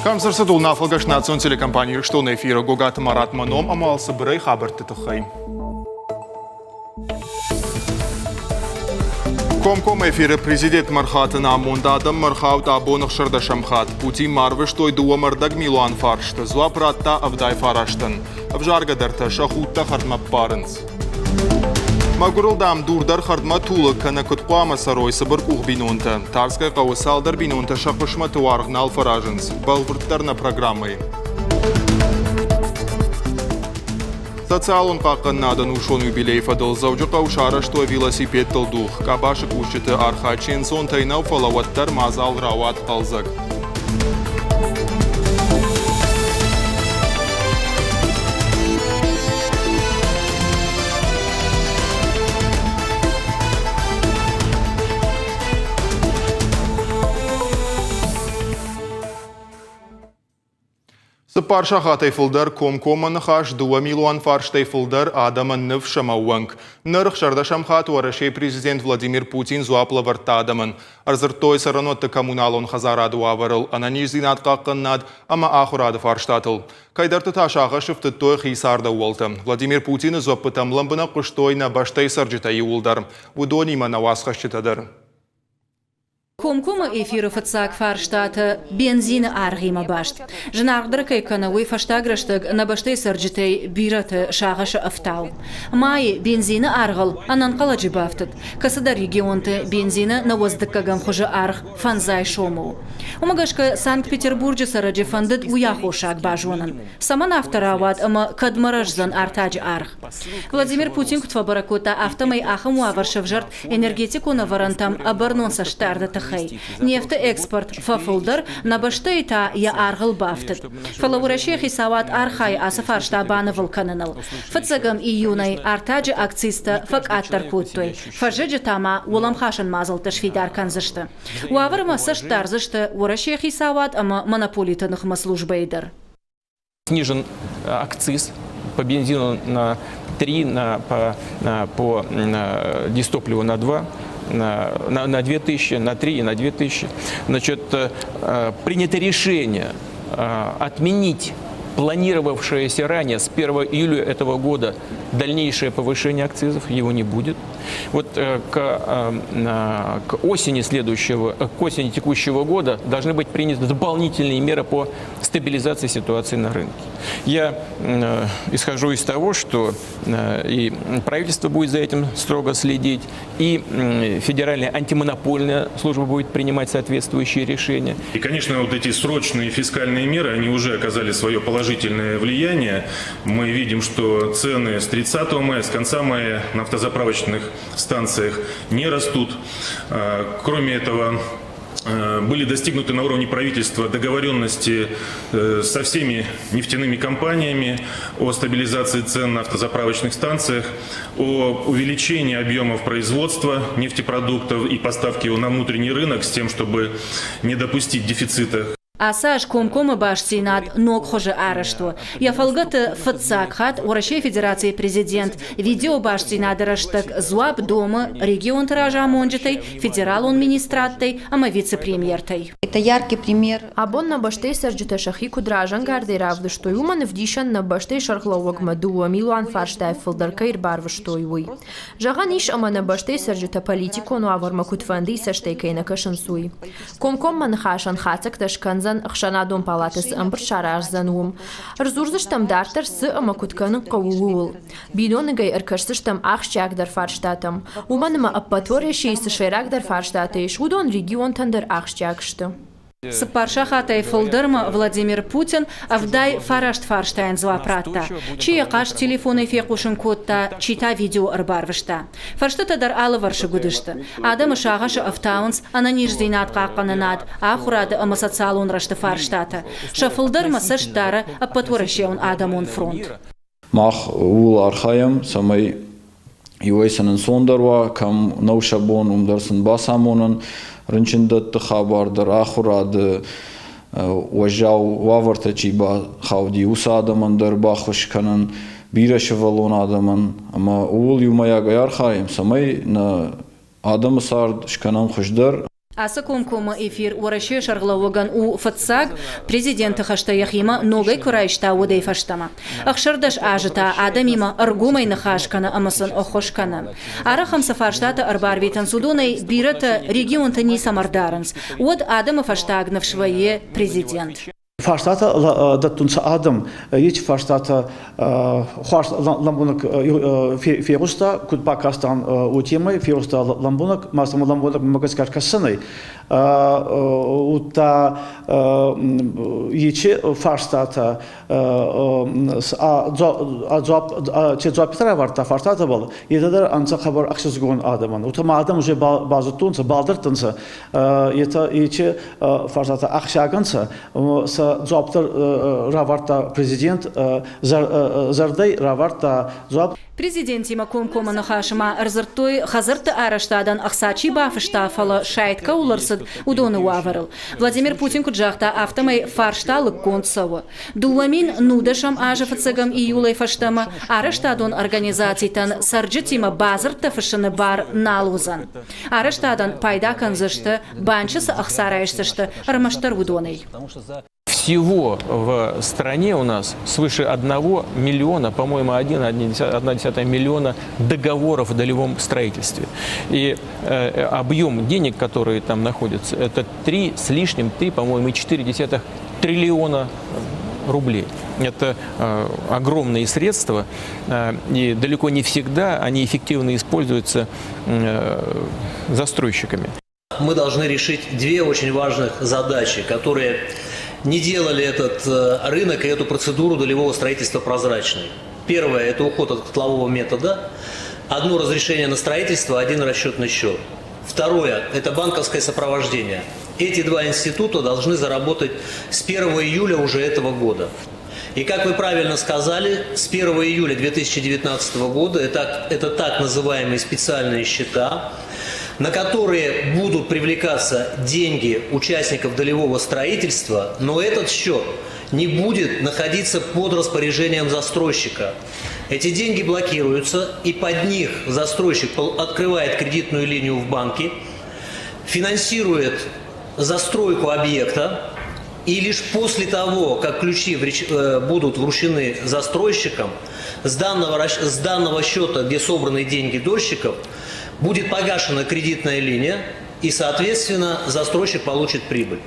Кӕм цы рцыд, уыл афӕлгӕст национ телекомпани Ирыстоны эфиры Гогаты Марат мӕ ном ӕмӕ цыбырӕй хабӕртты тыххӕй. Комкоммӕ эфиры президент Мӕрхаты амонд адӕм ӕрхауд абон ӕхсӕрдӕсӕм хатт. Путин ма арвыстой дыууӕ ӕрдӕг милуан фарсты, дзуапп радта ӕвдай фарастӕн. Ӕвзаргӕдӕртӕ сӕ худтӕ хӕрдмӕ ппарынц. Мӕгуырыл, дам, дур дӕр хӕрдмӕ тулы, кӕнӕ куыд хъуамӕ цӕрой цыбыркъух бинонтӕ. Тарскӕй хъӕуы цалдӕр бинонтӕ сӕ хъысмӕты уаргъ нал фӕразынц. Бӕлвырддӕр нӕ программӕйы. Социалон хъахъхъӕнынады ӕнусон юбилейы фӕдыл Дзӕуджыхъӕуы сарӕзтой велосипедтыл дугъ. Къабасы кусджыты архайд се нцонтӕй нӕу, фӕлӕ уӕддӕр мадзал рауад хъӕлдзӕг. Цыппар сахатӕй фылдӕр комкоммӕ ныхас, дыууӕ милуан фарстӕй фылдӕр адӕмӕн ныфс ӕмӕ ӕууӕнк. Ныр ӕхсӕрдӕсӕм хатт Уӕрӕсейы президент Владимир Путин дзуапп лӕвӕрдта адӕмӕн. Ӕрдзырдтой цӕрӕнуӕтты коммуналон хӕдзарады уавӕрыл, ӕнӕниздзинад хъахъхъӕнынад ӕмӕ ахуырады фарстатыл. Кӕйдӕрты та сагъӕсы фтыдтой хи цардӕууӕлтӕ. Владимир Путины дзуӕппытӕм лӕмбынӕг хъуыстой нӕ бӕстӕйы цӕрджытӕ иууылдӕр, уыдонимӕ нӕ уацхӕсджытӕ дӕр. Комкоммӕ эфиры фыццаг фарстатӕ бензины аргъимӕ баст. Зынаргъдӕр кӕй кӕны, уый фӕстаг рӕстӕг нӕ бӕстӕйы цӕрджытӕй бирӕты сагъӕсы ӕфтауы. Майы бензины аргъыл ӕнӕнхъӕлӕджы бафтыд. Кӕцыдӕр регионты бензины нӕуӕдздыккӕгӕм хуызы аргъ фӕндзай сомы у. Уымӕ гӕсгӕ Санкт-Петербурджы цӕрӕджы фӕндыд уый аххосаг базонын. Цӕмӕн афтӕ рауад ӕмӕ кӕдмӕ рӕздзӕн артаджы аргъ? Владимир Путин куыд фӕбӕрӕг кодта, афтӕмӕй ахӕм уавӕр сӕвзӕрд энергетикон ӕвӕрӕнтӕм ӕбӕрнон цӕстдарды тыххӕй. Нефты экспорт фӕфылдӕр, нӕ бӕстӕйы та йӕ аргъыл бафтыд. Фӕлӕ Уӕрӕсейы хицауад архайы ацы фарста банывыл кӕныныл. Фыццӕгӕм июнӕй артаджы акцизтӕ фӕкъаддӕр кодтой, фӕззӕджы та ма уӕлӕмхасӕн мадзӕлттӕ сфидар кӕндзысты. Уавӕрмӕ цӕст дардзысты Уӕрӕсейы хицауад ӕмӕ монополиты ныхмӕ службӕйы дӕр. Снижен акциз по бензину на 3, на, по, на, по на дистопливу на 2, на, на, на 2000, на 3 и на 2000. Значит, принято решение отменить планировавшееся ранее с 1 июля этого года дальнейшее повышение акцизов, его не будет. Вот к, к осени следующего, к осени текущего года должны быть приняты дополнительные меры по стабилизации ситуации на рынке. Я э, исхожу из того, что э, и правительство будет за этим строго следить, и э, Федеральная антимонопольная служба будет принимать соответствующие решения. И, конечно, вот эти срочные фискальные меры, они уже оказали свое положительное влияние. Мы видим, что цены с 30 мая, с конца мая на автозаправочных станциях не растут. Кроме этого, были достигнуты на уровне правительства договоренности со всеми нефтяными компаниями о стабилизации цен на автозаправочных станциях, о увеличении объемов производства нефтепродуктов и поставки его на внутренний рынок с тем, чтобы не допустить дефицита. Ацы аз комкоммӕ бастдзинад ног хуызы арӕзт у. Йӕ фӕлгӕты фыццаг хатт Уӕрӕсейы Федерацийы президент видеобастдзинады рӕстӕг дзуапп домы регионты разамонджытӕй, федералон министрадтӕй ӕмӕ вице-премьертӕй. Это яркий пример. Абон нӕ бӕстӕйы цӕрджытӕ сӕхи куыд разӕнгардӕй равдыстой, уымӕн ӕвдисӕн нӕ бӕстӕйы сӕргълӕууӕгмӕ дыууӕ милуан фарстайы фылдӕр кӕй ӕрбарвыстой, уый. Зӕгъӕн ис, ӕмӕ нӕ бӕстӕйы цӕрджытӕ политикон уавӕрмӕ куыдфӕндыйы цӕстӕй кӕй нӕ кӕсынц, уый. Комкоммӕ ныхасӕн хатдзӕгтӕ скӕндзӕн ӕхсӕнадон палатӕ цы ӕмбырд сараздзӕн, уым. Ӕрдзурдзыстӕм дарддӕр цы ӕмӕ куыд кӕнын хъӕуы, ууыл. Биноныгӕй ӕркӕсдзыстӕм ахсджиагдӕр фарстатӕм. Уымӕн ӕмӕ ӕппӕт Уӕрӕсейы цы сӕйрагдӕр фарстатӕ ис, уыдон регионтӕн дӕр ахсджиаг сты. Цыппар сахатӕй фылдӕрмӕ Владимир Путин 79 фарстайӕн дзуапп радта. Чи йӕ хъаст телефонӕй фехъусын кодта, чи та видео ӕрбарвыста. Фӕрстытӕ дӕр алывӕрсыг уыдысты. Адӕмы сагъӕсы ӕфтауынц ӕнӕниздзинад хъахъхъӕнынад, ахуырады ӕмӕ социалон рӕзты фарстатӕ. Сӕ фылдӕрмӕ цӕст дары Ӕппӕтуӕрӕсеон адӕмон фронт. Мах ууыл архайӕм, цӕмӕй иуӕй сын ӕнцондӕр уа, кӕм нӕу сӕ бон, уым дӕр сын бацамонын рынчындӕтты хабар дӕр, ахуырады уӕззау уавӕртӕ чи бахауди, уыцы адӕмӕн дӕр баххуыс кӕнын, бирӕ сывӕллон адӕмӕн. Ӕмӕ ууыл иумӕйагӕй архайӕм, цӕмӕй нӕ адӕмы цард скӕнӕм хуыздӕр. Ацы комкоммӕ эфир Уӕрӕсейы сӕргълӕууӕгӕн у фыццаг, президенты хӕстӕ йӕхимӕ ногӕй куы райста, уӕдӕй фӕстӕмӕ. 16 азы та адӕмимӕ ӕргомӕй ныхас кӕны ӕмӕ сын ӕххуыс кӕны. Арӕх ӕм цы фарстатӕ ӕрбарвитынц, уыдонӕй бирӕтӕ регионты ницӕмӕ ӕрдарынц. Уӕд адӕмы фӕстаг ныфс вӕййы президент. Фарстатӕ дӕттунцӕ адӕм, еци фарстатӕ хуарз лӕмбунӕг фегъуста, куд бакастан, уотемӕй фегъуста лӕмбунӕг, ма сӕмӕ лӕмбунӕг мӕ гӕсгӕ кӕссӕнӕй. Удта ечи фарстатӕ дзуаппитӕ равардта фарстатӕбӕл, етӕ дӕр ӕнцӕ хъӕбӕр ӕхсицгон адӕмӕн. Удта ма адӕм уже базудтонцӕ, балдӕрдтӕнцӕ, етӕ ечи фарстатӕ ахсиаг ӕнцӕ, сӕ дзуапп дӕр равардта президент, зӕрдӕй равардта дзуапп. Президентимӕ комкоммӕ ныхасы ма ӕрдзырдтой, хӕдзӕртты арӕзтадӕн ӕхца чи бафыста, фӕлӕ сайд кӕуыл ӕрцыд, уыдоны уавӕрыл. Владимир Путин куыд загъта, афтӕмӕй фарста лыггонд цӕуы. 2010 азы фыццӕгӕм июлӕй фӕстӕмӕ арӕзтадон организацитӕн цӕрджытимӕ бадзырдтӕ фыссыны бар нал уыдзӕн. Арӕзтадӕн пайда кӕндзысты, банчы цы ӕхца райсдзысты, ӕрмӕстдӕр уыдонӕй. Всего в стране у нас свыше 1 миллиона, по-моему, 1,1 миллиона договоров о долевом строительстве. И объем денег, которые там находятся, это 3 с лишним, 3, по-моему, 4 триллиона рублей. Это огромные средства, и далеко не всегда они эффективно используются застройщиками. Мы должны решить две очень важных задачи, которые не делали этот рынок и эту процедуру долевого строительства прозрачной. Первое – это уход от котлового метода. Одно разрешение на строительство, один расчетный счет. Второе – это банковское сопровождение. Эти два института должны заработать с 1 июля уже этого года. И как вы правильно сказали, с 1 июля 2019 года это так называемые специальные счета, на которые будут привлекаться деньги участников долевого строительства, но этот счет не будет находиться под распоряжением застройщика. Эти деньги блокируются, и под них застройщик открывает кредитную линию в банке, финансирует застройку объекта, и лишь после того, как ключи будут вручены застройщикам, с данного счета, где собраны деньги дольщиков, будет погашена кредитная линия, и, соответственно, застройщик получит прибыль.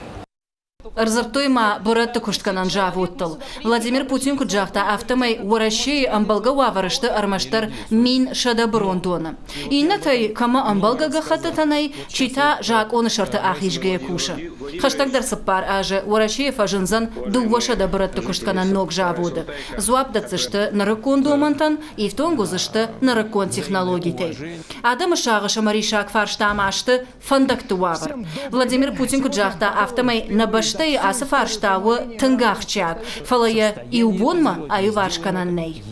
Ӕрдзырдтой ма бырӕтты куыстгӕнӕн заводтыл. Владимир Путин куыд загъта, афтӕмӕй Уӕрӕсейы ӕмбӕлгӕ уавӕры сты ӕрмӕстдӕр 1100 бырондоны. Иннӕтӕй кӕмӕ ӕмбӕлгӕ гӕххӕттытӕ нӕй, чи та закъоны сӕрты ахизгӕйӕ кусы. Хӕстӕгдӕр 4 азы Уӕрӕсейы фӕзындзӕн 200 бырӕтты куыстгӕнӕн ног заводы. Дзуапп дӕтдзысты нырыккон домӕнтӕн, ифтонг уыдзысты нырыккон технологитӕй. Адӕмы сагъӕс ӕмӕ риссаг фарстамӕ сты фӕндӕгты уавӕр. Владимир Путин куыд загъта, афтӕмӕй нӕ бӕстӕйы ацы фарста у тынг ахсджиаг, фӕлӕ йӕ иу бонмӕ аиуварс кӕнӕн нӕй.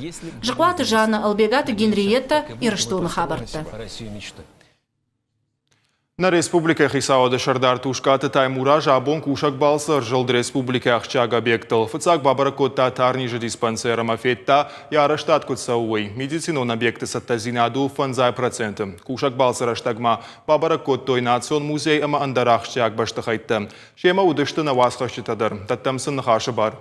Зыхъуаты Жанна, Ӕлбегаты Генриетта, Ирыстоны хабӕрттӕ. Нӕ республикӕйы хицауады сӕрдар Тускъаты Таймураз абон кусӕг балцы ӕрзылд республикӕйы ахсджиаг объектыл. Фыццаг бабӕрӕг кодта тарнизы диспансер ӕмӕ федта, йӕ арӕзтад куыд цӕуы, уый. Медицинон объекты цӕттӕдзинад у 5%. Кусӕг балцы рӕстӕгмӕ бабӕрӕг кодтой национ музей ӕмӕ ӕндӕр ахсджиаг бӕстыхӕйттӕ. Семӕ уыдысты нӕ уацхӕсджытӕ дӕр. Дӕттӕм сын ныхасы бар.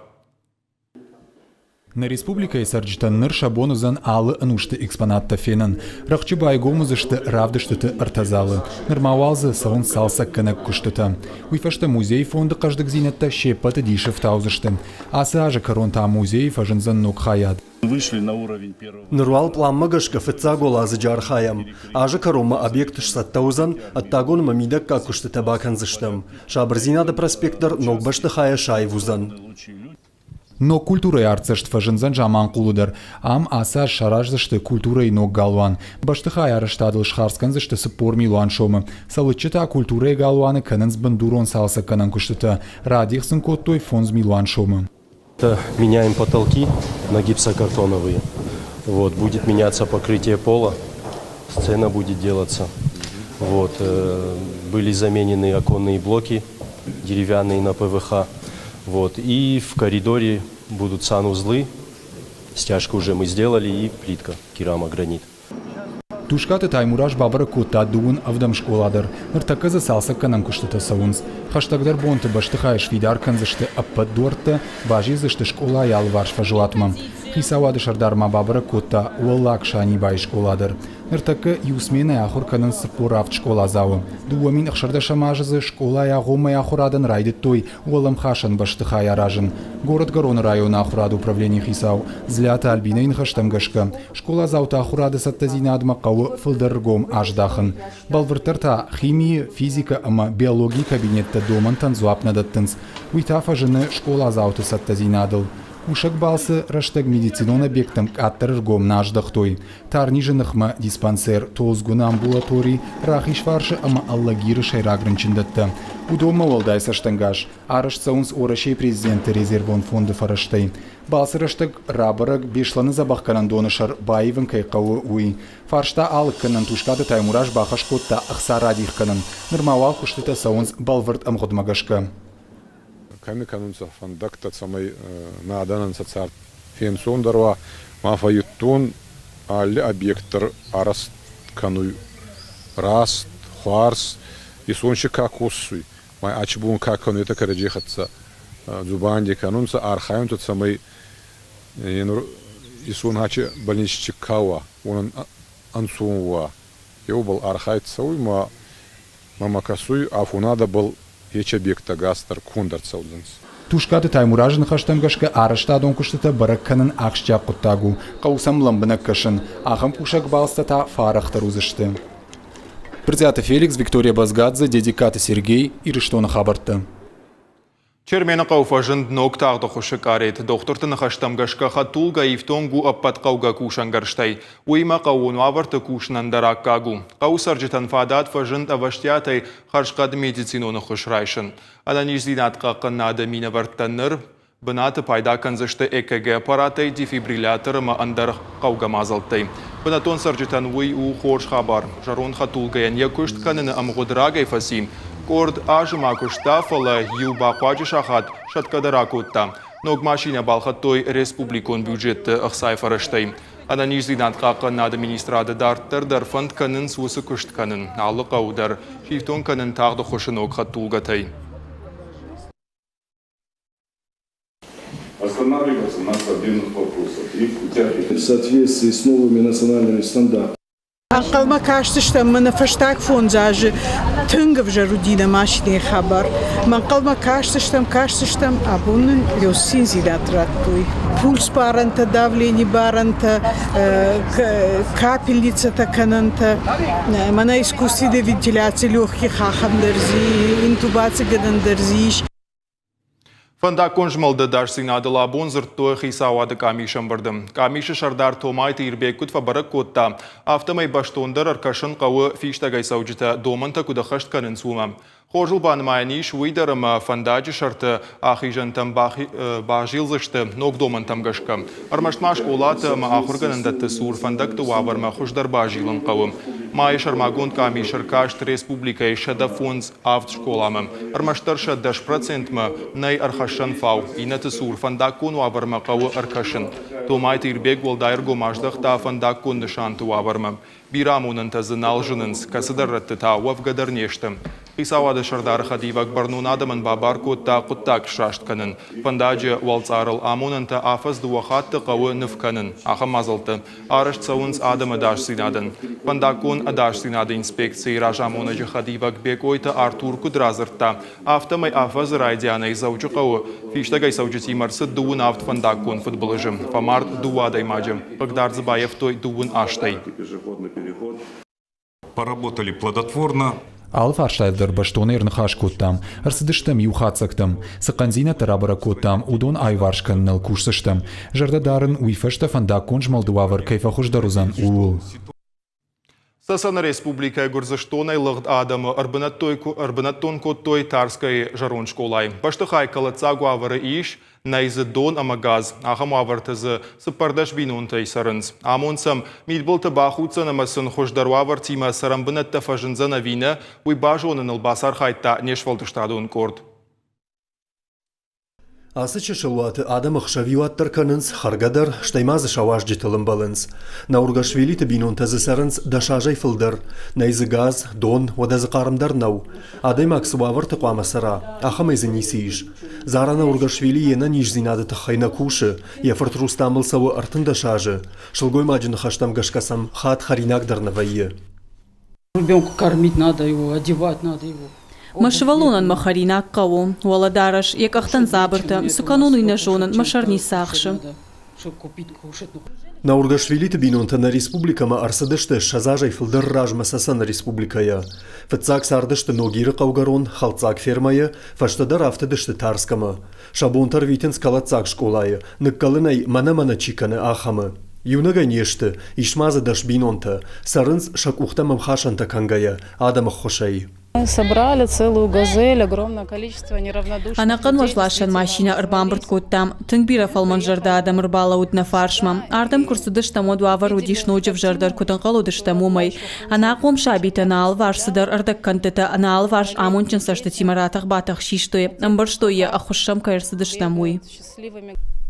Нӕ республикӕйы цӕрджытӕн ныр сӕ бон уыдзӕн алы ӕнусты экспонаттӕ фенын. Рӕхджы байгом уыдзысты равдыстыты ӕртӕ залы. Нырма уал дзы цӕуынц цалцӕггӕнӕг куыстытӕ. Уый фӕстӕ музейы фонды хъӕздыгдзинӕдтӕ се ппӕты дисы фтаудзысты. Ацы азы кӕрон та музейы фӕзындзӕн ног хайад. Ныр уал пъланмӕ гӕсгӕ фыццаг уӕладзыджы архайӕм. Азы кӕронмӕ объект сцӕттӕ уыдзӕн, ӕддагон ӕмӕ мидӕггаг куыстытӕ бакӕндзыстӕм. Сабырдзинады проспект дӕр ног бӕстыхайӕ саив уыдзӕн. Ног культурӕйы артдзӕст фӕзындзӕн Заманхъулы дӕр. Ам ацы аз сараздзысты культурӕйы ног галуан. Бӕстыхайы арӕзтадыл схардз кӕндзысты 40 милуан сомы. Цӕлыччытӕ культурӕйы галуаны кӕнынц бындурон цалцӕггӕнӕн куыстытӕ. Радих сын кодтой 5 милуан сомы. Меняем потолки на гипсокартоновые. Вот, будет меняться покрытие пола, сцена будет делаться. Вот, были заменены оконные блоки деревянные на ПВХ. Вот, и в коридоре будут санузлы, стяжку уже мы сделали и плитка, керамогранит. Тускъаты Таймураз бабӕрӕг кодта дыууын ӕвдӕм скъола дӕр. Ныртӕккӕ дзы цалцӕггӕнӕн куыстытӕ цӕуынц. Хӕстӕгдӕр бонты бӕстыхайы сфидар кӕндзысты ӕппӕт дуӕрттӕ, базилдзысты скъолайы алыварс фӕзуатмӕ. Хицауады сӕрдар ма бабӕрӕг кодта Уӕллаг Санибайы скъола дӕр. Ныртӕккӕ иу сменӕйы ахуыр кӕнынц 47 скъоладзауы. 2016 азы дзы скъолайы агъоммӕ ахуырадӕн райдыдтой уӕлӕмхасӕн бӕстыхай аразын. Горӕтгӕроны районы ахуырады управленийы хицау Дзлиаты Альбинӕйы ныхӕстӕм гӕсгӕ, скъоладзауты ахуырады цӕттӕдзинадмӕ хъӕуы фылдӕр ргом аздахын. Бӕлвырддӕр та химийы, физикӕ ӕмӕ биологийы кабинеттӕ домӕнтӕн дзуапп нӕ дӕттынц. Уый та фӕзыны скъоладзауты цӕттӕдзинадыл. Кусӕг балцы рӕстӕг медицинон объекттӕм къаддӕр ӕргом нӕ аздӕхтой. Тарнизы ныхмӕ диспансер, Толдзгуыны амбулатори, Рахизфарсы ӕмӕ Алагиры сӕйраг рынчындӕттӕ. Уыдонмӕ уӕлдай цӕстӕнгас арӕзт цӕуынц Уӕрӕсейы президенты резервон фонды фӕрӕзтӕй. Балцы рӕстӕг рабӕрӕг, Беслӕны дзӕбӕхгӕнӕндоны сӕр баивын кӕй хъӕуы, уый. Фарста алыг кӕнын Тускъаты Таймураз бахӕс кодта ӕхца радих кӕнын. Нырма уал куыстытӕ цӕуынц бӕлвырд ӕмгъуыдмӕ гӕсгӕ. Кӕми кӕнунцӕ фӕндӕгтӕ, цӕмӕй нӕ адӕнӕн сӕ цард фенцондӕр уа, ма фӕййидтон алли объект дӕр арӕзт кӕнуй раст, хуарз, исон си ка косуй, ма ачи бон ка кӕнуй, етӕ кӕрӕдзей хӕццӕ дзубанди кӕнунцӕ, архайунцӕ, цӕмӕй нур исон ачи больниччи ка уа, уонӕн ӕнцон уа. Еубал архайд цӕуй ма мӕмӕ кӕсуй, афонадӕбӕл ечи объекттӕ гас дӕр конд ӕрцӕудзӕнцӕ. Тускъаты Таймуразы ныхӕстӕм гӕсгӕ арӕзтадон куыстытӕ бӕрӕг кӕнын ахсджиаг хъуыддаг у. Хъӕуы сӕм лӕмбынӕг кӕсын. Ахӕм кусӕг балцтӕ та фӕарӕхдӕр уыдзысты. Брытъиаты Феликс, Виктория Базгадзе, Дедикаты Сергей, Ирыстоны хабӕрттӕ. Чермены хъӕу фӕзынд ног тагъды хуысы къарет. Дохтырты ныхӕстӕм гӕсгӕ хӕдтулгӕ ифтонг у ӕппӕт хъӕугӕ кусӕнгӕрзтӕй. Уыимӕ хъӕууон уавӕрты кусынӕн дӕр аккаг у. Хъӕуы цӕрджытӕн фадат фӕзынд ӕвӕстиатӕй хӕрзхъӕд медицинон ӕххуыс райсын. Ӕнӕниздзинад хъахъхъӕнынады минӕвӕрттӕ ныр бынаты пайда кӕндзысты ЭКГ-аппаратӕй, дефибриллятор ӕмӕ ӕндӕр хъӕугӕ мадзӕлттӕй. Бынӕттон цӕрджытӕн уый у хорз хабар. Зӕронд хӕдтулгӕйӕн йӕ куыст кӕныны ӕмгъуыд рагӕй фӕци. Къорд азы ма куыста, фӕлӕ иу бахъуаджы сахат сӕтгӕ дӕр акодта. Ног машинӕ балхӕдтой республикон бюджетты ӕхцайы фӕрӕзтӕй. Ӕнӕниздзинад хъахъхъӕнынады министрады дарддӕр дӕр фӕнд кӕнынц уыцы куыст кӕнын. Алы хъӕу дӕр сифтонг кӕнын тагъд ӕххуысы ног хӕдтулгӕтӕй. Останавливаться на проблемных вопросах и путях в соответствии с новыми национальными стандартами. Ӕнхъӕлмӕ кастыстӕм мӕнӕ фӕстаг фондз азы тынг ӕвзӕр уыди нӕ машинӕйы хабар. Мӕ ӕнхъӕлмӕ кастыстӕм, кастыстӕм, абон нын циндзинад радтой. Пульс барӕнтӕ, давлени барӕнтӕ, капельницӕтӕ кӕнӕнтӕ, мӕнӕ искусственная вентиляция легких ахӕм дӕр дзы, интубацигӕнӕн дӕр дзы ис. Фӕндаггон змӕлды ӕдасдзинадыл абон дзырдтой хицауады къамисы ӕмбырды. Къамисы сӕрдар Томайты Ирбег куыд фӕбӕрӕг кодта, афтӕмӕй бӕстондӕр ӕркӕсын хъӕуы фистӕгӕй цӕуджытӕ домӕнтӕ куыд ӕххӕст кӕнынц, уымӕ. Хорзыл банымайӕн ис уый дӕр ӕмӕ фӕндаджы сӕрты ахизӕнтӕм базилдзысты ног домӕнтӕм гӕсгӕ. Ӕрмӕст ма скъолаты ӕмӕ ахуыргӕнӕндӕтты цур фӕндӕгты уавӕрмӕ хуыздӕр базилын хъӕуы. Майы сӕрмагонд къамис ӕркаст республикӕйы 105 авд скъоламӕ. Ӕрмӕстдӕр сӕ 10 процентмӕ нӕй ӕрхӕссӕн фау, иннӕты цур фӕндаггон уавӕрмӕ хъӕуы ӕркӕсын. Томайты Ирбег уӕлдай ӕргом аздӕхта фӕндаггон нысанты уавӕрмӕ. Бирӕ амонӕнтӕ дзы нал зынынц, кӕцыдӕр рӕтты та уӕвгӕ дӕр не сты. Хицауады сӕрдары хӕдивӕг бӕрнон адӕмӕн бабар кодта хъуыддаг сраст кӕнын. Фӕндаджы уӕлцъарыл амонӕнтӕ афӕдз дыууӕ хатты хъӕуы ныв кӕнын. Ахӕм мадзӕлттӕ арӕзт цӕуынц адӕмы ӕдасдзинадӕн. Фӕндаггон ӕдасдзинады инспекцийы разамонӕджы хӕдивӕг Бекъойты Артур куыд радзырдта, афтӕмӕй афӕдзы райдианӕй Дзӕуджыхъӕуы фистӕгӕй цӕуджытимӕ ӕрцыд дыууын авд фӕндаггон фыдбылызы. Фӕмард дыууӕ адӕймаджы, хъыгдард дзы баййӕфтой дыууын астӕй. Поработали плодотворно. Алы фарстайыл дӕр бӕстонӕй ӕрныхас кодтам, ӕрцыдыстӕм иу хатдзӕгтӕм. Цы хъӕндзинӕдтӕ рабӕрӕг кодтам, уыдон аиуварс кӕныныл кусдзыстӕм. Зӕрдӕ дарын, уый фӕстӕ фӕндаггон змӕлды уавӕр кӕй фӕхуыздӕр уыдзӕн, ууыл. Цӕцӕны республикӕйы Гуырдзыстонӕй лыгъд адӕмы ӕрбынӕттон кодтой Тарскӕйы зӕронд скъолайы. Бӕстыхай кӕлӕддзаг уавӕры ис, Нӕй дзы дон ӕмӕ газ. Ахӕм уавӕрты дзы 14 бинонтӕй цӕрынц. Амонд сӕм мидбылты бахуддзӕн ӕмӕ сын хуыздӕр уавӕртимӕ цӕрӕнбынӕттӕ фӕзындзӕн ӕви нӕ, уый базоныныл бацархайдта не сфӕлдыстадон къорд. Ацы чысыл уаты адӕм ӕхсӕвиуат дӕр кӕнынц, хӕргӕ дӕр, стӕй ма дзы сӕ уазджытыл ӕмбӕлынц. Наургашвилиты бинонтӕ дзы цӕрынц 10 азӕй фылдӕр. Нӕй дзы газ, дон, уӕдӕ дзы хъарм дӕр нӕу. Адӕймаг цы уавӕрты хъуамӕ цӕра, ахӕмӕй дзы ницы ис. Зара Наургашвили йе нӕниздзинады тыххӕй нӕ кусы, йӕ фырт Рустамыл цӕуы 13 азы. Сылгоймаджы ныхӕстӕм гӕсгӕ сӕм хатт хӕринаг дӕр нӕ вӕййы. Ребенку кормить надо его, одевать надо его. Мӕ сывӕллонӕн мӕ хӕринаг хъӕуы, уӕлӕдарӕс, йӕ къӕхтӕн дзабыртӕ, цы кӕнон, уый нӕ зонын, мӕ сӕр ницы ахсы. Наургашвилиты бинонтӕ нӕ республикӕмӕ ӕрцыдысты 20 азӕй фылдӕр размӕ Цӕцӕны республикӕйӕ. Фыццаг цардысты Ногиры хъӕугӕрон, хӕлддзаг фермӕйы, фӕстӕдӕр афтыдысты Тарскӕмӕ. Сӕ бонтӕ рвитынц кӕлӕддзаг скъолайы, ныккӕлынӕй мӕнӕ-мӕнӕ чи кӕны, ахӕмы. Иунӕгӕй не сты, ис ма дзы 10 бинонтӕ, цӕрынц сӕ къухтӕм ӕмхасӕнтӕ кӕнгӕйӕ, адӕмы ӕххуысӕй. Собрали целую газель, огромное количество неравнодушных Ӕнӕхъӕн уӕзласӕн машинӕ ӕрбамбырд кодтам. Тынг бирӕ фӕлмӕнзӕрдӕ адӕм ӕрбалӕууыд нӕ фарсмӕ. Ардӕм куы рцыдыстӕм, уӕд уавӕр уыдис ноджы ӕвзӕрдӕр, куыд ӕнхъӕл уыдыстӕм, уымӕй. Ӕнахъом сабитӕ нӕ алыварс цыдӕр ӕрдӕгкӕндтытӕ, нӕ алыварс амондджын цӕстытимӕ ратӕх-батӕх систой, ӕмбӕрстой йӕ, ӕххуыс сӕм кӕй ӕрцыдыстӕм, уый.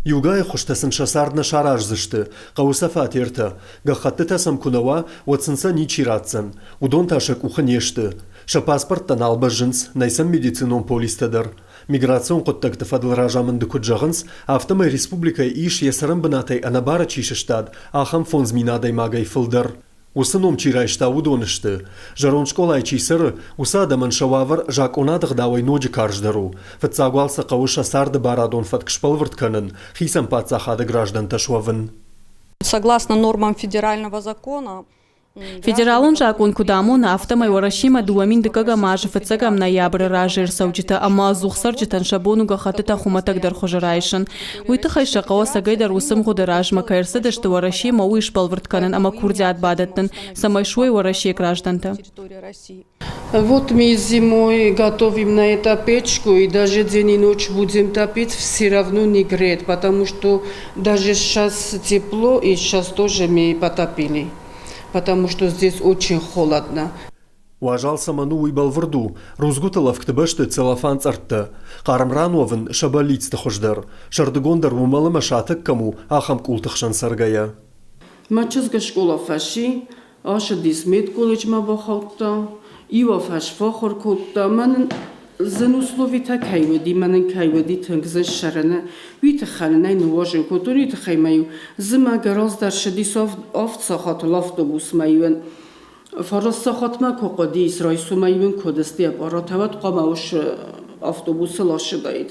Иугай ӕххуыстӕ сын сӕ цард нӕ сараздзысты, хъӕуы сӕ фатертӕ. Гӕххӕттытӕ сӕм куы нӕ уа, уӕд сын сӕ ничи ратдзӕн. Уыдон та сӕ къухы не сты. Сӕ паспорттӕ нал бӕззынц, нӕй сӕм медицинон полистӕ дӕр. Миграцион хъуыддӕгты фӕдыл разамынды куыд зӕгъынц, афтӕмӕй республикӕйы ис, йӕ цӕрӕнбынатӕй ӕнӕбары чи сыстад, ахӕм 5000 адӕймагӕй фылдӕр. Уыцы ном чи райста, уыдон сты. Зӕронд скъолайы чи цӕры, уыцы адӕмӕн сӕ уавӕр закъонады ӕгъдауӕй ноджы карздӕр у. Фыццаг уал сӕ хъӕуы сӕ царды барадон фӕтк сбӕлвырд кӕнын, хицӕн паддзахады граждӕнтӕ суӕвын. Согласно нормам федерального закона, Федералон закъон куыд амоны, афтӕмӕй Уӕрӕсемӕ 2002 азы фыццӕгӕм ноябры разӕй ӕрцӕуджытӕ ӕмӕ ӕдзух цӕрджытӕн сӕ бон у гӕххӕттытӕ хуымӕтӕгдӕр хуызы райсын. Уый тыххӕй сӕ хъӕуы ӕцӕгӕйдӕр уыцы мгъуыды размӕ кӕй ӕрцыдысты Уӕрӕсемӕ, уый сбӕлвырд кӕнын ӕмӕ курдиат бадӕттын, цӕмӕй суой Уӕрӕсейы граждӕнтӕ. Вот мы зимой готовим на это печку, и даже день и ночь будем топить, все равно не греет, потому что даже сейчас тепло, и сейчас тоже мы потопили, потому что здесь очень холодно. Уазал цӕмӕн у, уый бӕлвырд у. Рудзгуытыл ӕвгты бӕсты целлофан цъӕрттӕ. Хъарм ран уӕвын сӕ бӕллицты хуыздӕр. Сӕрдыгон дӕр уымӕл ӕмӕ сатӕг кӕм у, ахӕм къулты хсӕн цӕргӕйӕ. Мӕ чызг скъола фӕци, ацыдис медколледжмӕ бахаудта, иу афӕдз фӕахуыр кодта. Мӕнӕн зын условитӕ кӕй уыди, мӕнӕн кӕй уыди тынг зын ссарыны, уый тыххӕй нын ӕй ныууазын кодтон, уый тыххӕй ма-иу зымӕг раздӕр ссыдис 7 сахатыл автобусмӕ-иу Фараст сахатмӕ куы хъуыдис, райсомӕй-иу ын куыд сты аппарат, уӕд хъуамӕ уыцы автобусы ласыдаид.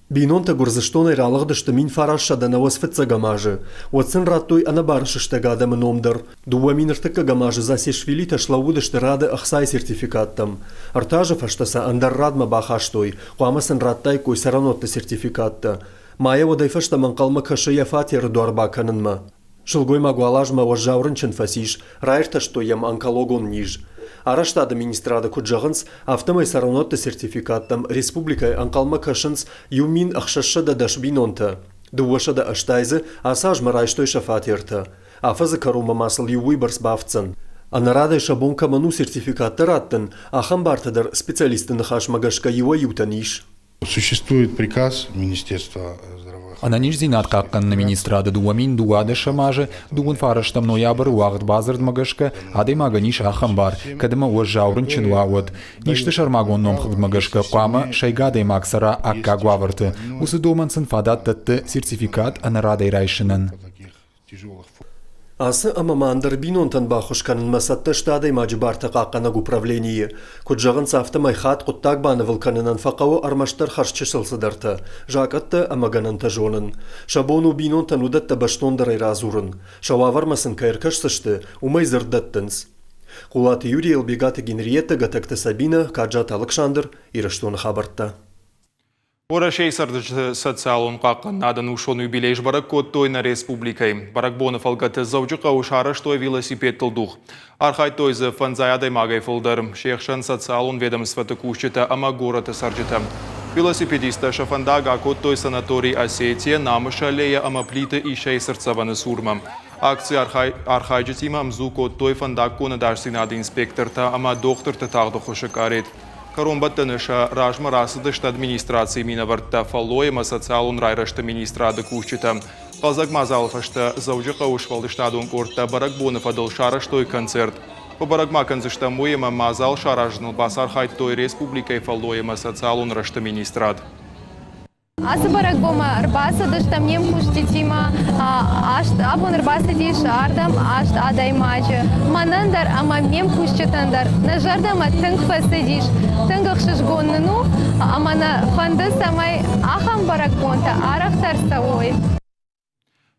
Бинонтӕ Гуырдзыстонӕй ралыгъдысты 1995 азы. Уӕд сын радтой ӕнӕбары сыстӕг адӕмы ном дӕр. 2003 азы Засешвилитӕ слӕууыдысты рады ӕхцайы сертификаттӕм. 3 азы фӕстӕ сӕ ӕндӕр радмӕ бахастой, хъуамӕ сын радтаиккой цӕрӕнуӕтты сертификаттӕ. Майӕ уӕдӕй фӕстӕмӕ ӕнхъӕлмӕ кӕсы йӕ фатеры дуар бакӕнынмӕ. Сылгоймаг уал азмӕ уӕззау рынчын фӕцис, раиртӕстой йӕм онкологон низ. Арӕзтады министрады куыд зӕгъынц, афтӕмӕй цӕрӕнуӕтты сертификаттӕм республикӕйы ӕнхъӕлмӕ кӕсынц 1610 бинонтӕ. 280 дзы ацы азмӕ райстой сӕ фатертӕ. Афӕдзы кӕронмӕ ма сыл иу уыйбӕрц бафтдзӕн. Ӕнӕрадӕй сӕ бон кӕмӕн у сертификаттӕ раттын, ахӕм бартӕ дӕр специалистты ныхасмӕ гӕсгӕ иуӕй-иутӕн ис. Существует приказ Министерства здравоохранения. Ӕнӕниздзинад хъахъхъӕныны министрады 2012 азы 29 ноябры уагъд бадзырдмӕ гӕсгӕ адӕймагӕн ис ахӕм бар, кӕд ӕмӕ уӕззау рынчын уа, уӕд. Низты сӕрмагонд номхыгъдмӕ гӕсгӕ хъуамӕ сӕйгӕ адӕймаг цӕра аккаг уавӕрты. Уыцы домӕн сын фадат дӕтты сертификат ӕнӕрадӕй райсынӕн. Ацы ӕмӕ ма ӕндӕр бинонтӕн баххуыс кӕнынмӕ цӕттӕ сты адӕймаджы бартӕ хъахъхъӕнӕг управленийы. Куыд зӕгъынц, афтӕмӕй хатт хъуыддаг банывыл кӕнынӕн фӕхъӕуы ӕрмӕстдӕр хӕрзчысыл цыдӕртӕ, закъӕттӕ ӕмӕ гӕнӕнтӕ зонын. Сӕ бон у бинонтӕн уыдӕттӕ бӕстондӕрӕй радзурын. Сӕ уавӕрмӕ сын кӕй ӕркӕсдзысты, уымӕй дзырд дӕттынц. Хъулаты Юрий, Ӕлбегаты Генриеттӕ, Гӕтӕгты Сабинӕ, Каджаты Алыксандр, Ирыстоны хабӕрттӕ. Уӕрӕсейы цӕрджыты социалон хъахъхъӕнынады ӕнусон юбилей сбӕрӕг кодтой нӕ республикӕйы. Бӕрӕгбоны фӕлгӕты Дзӕуджыхъӕуы сарӕзтой велосипедтыл дугъ. Архайдтой дзы фӕндзай адӕймагӕй фылдӕр, се хсӕн социалон ведомствоты кусджытӕ ӕмӕ горӕты цӕрджытӕ. Велосипедисттӕ сӕ фӕндаг акодтой санаторий Осетия, Намысы аллейӕ ӕмӕ Плиты Исӕйы цыртдзӕвӕны цурмӕ. Акцийы архайджытимӕ ӕмдзу кодтой фӕндаггон ӕдасдзинады инспектортӕ ӕмӕ дохтырты тагъд ӕххуысы къарет. Кӕронбӕттӕны сӕ размӕ рацыдысты администрацийы минӕвӕрттӕ, фӕллой ӕмӕ социалон райрӕзты министрады кусджытӕ. Хъӕлдзӕг мадзалы фӕстӕ Дзӕуджыхъӕуы сфӕлдыстадон къордтӕ бӕрӕгбоны фӕдыл сарӕзтой концерт. Фӕбӕрӕг ма кӕндзыстӕм уый, ӕмӕ мадзал саразыныл бацархайдтой республикӕйы фӕллой ӕмӕ социалон рӕзты министрад. Ацы бӕрӕгбонмӕ ӕрбацыдыстӕм не мкусджытимӕ. Аст, абон ӕрбацыдис ардӕм аст адӕймаджы. Мӕнӕн дӕр ӕмӕ ме мкусджытӕн дӕр нӕ зӕрдӕмӕ тынг фӕцыдис. Тынг ӕхсызгон нын у ӕмӕ нӕ фӕнды, цӕмӕй ахӕм бӕрӕгбонтӕ арӕхдӕр цӕуой.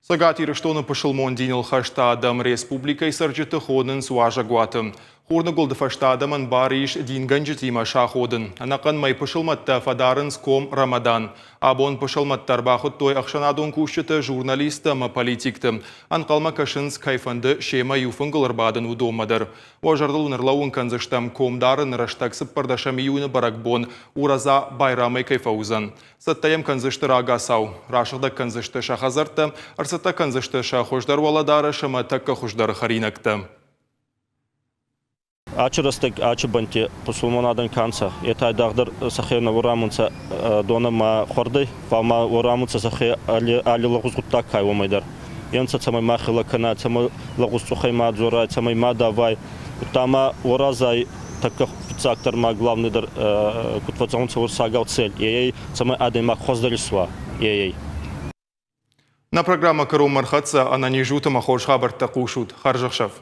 Цӕгат Ирыстоны пысылмон диныл хӕст адӕм республикӕйы цӕрджыты хонынц уазӕгуаты. Хурныгуылды фӕстӕ адӕмӕн бар ис дингӕнджытимӕ саходын. Ӕнӕхъӕн мӕй пысылмӕттӕ фӕдарынц ком Рамадан. Абон пысылмӕттӕ ӕрбахуыдтой ӕхсӕнадон кусджыты, журналистты ӕмӕ политикты. Ӕнхъӕлмӕ кӕсынц, кӕй фӕнды семӕ иу фынгыл ӕрбадын, уыдонмӕ дӕр. Уӕ зӕрдыл уын ӕрлӕууын кӕндзыстӕм, комдарыны рӕстӕг цыппӕрдӕсӕм июны бӕрӕгбон Ураза Байрамӕй кӕй фӕуыдзӕн. Цӕттӕ йӕм кӕндзысты рагацау, расыгъдӕг кӕндзысты сӕ хӕдзӕрттӕ, ӕрцӕттӕ кӕндзысты сӕ хуыздӕр уӕлӕдарӕс ӕмӕ тӕккӕ хуыздӕр хӕринӕгтӕ. Ачы рӕстӕг ачы бӕнтти пусулмон адӕн ка нцӕ, етӕ айдагъдӕр сӕхе нӕ уорамунцӕ донӕ ма хуӕрдӕй, фал ма уорамунцӕ сӕхе алли лӕгъуз гъуддаг ка уомӕй дӕр. Е нцӕ, цӕмӕй ма хилӕ кӕна, цӕмӕй лӕгъуз цъухӕй ма дзорай, цӕмӕй ма давай. Удта ма уоразай тӕккӕ фиццагдӕр ма главный дӕр куд фӕззӕгъунцӕ уруссагау цель, е ӕй, цӕмӕй адӕймаг хуӕздӕр исуа, е ӕй. Нӕ программӕ кӕронмӕ ӕрхӕццӕ. Ӕнӕниз ут ӕмӕ хорз хабӕрттӕ хъусут. Хӕрзӕхсӕв!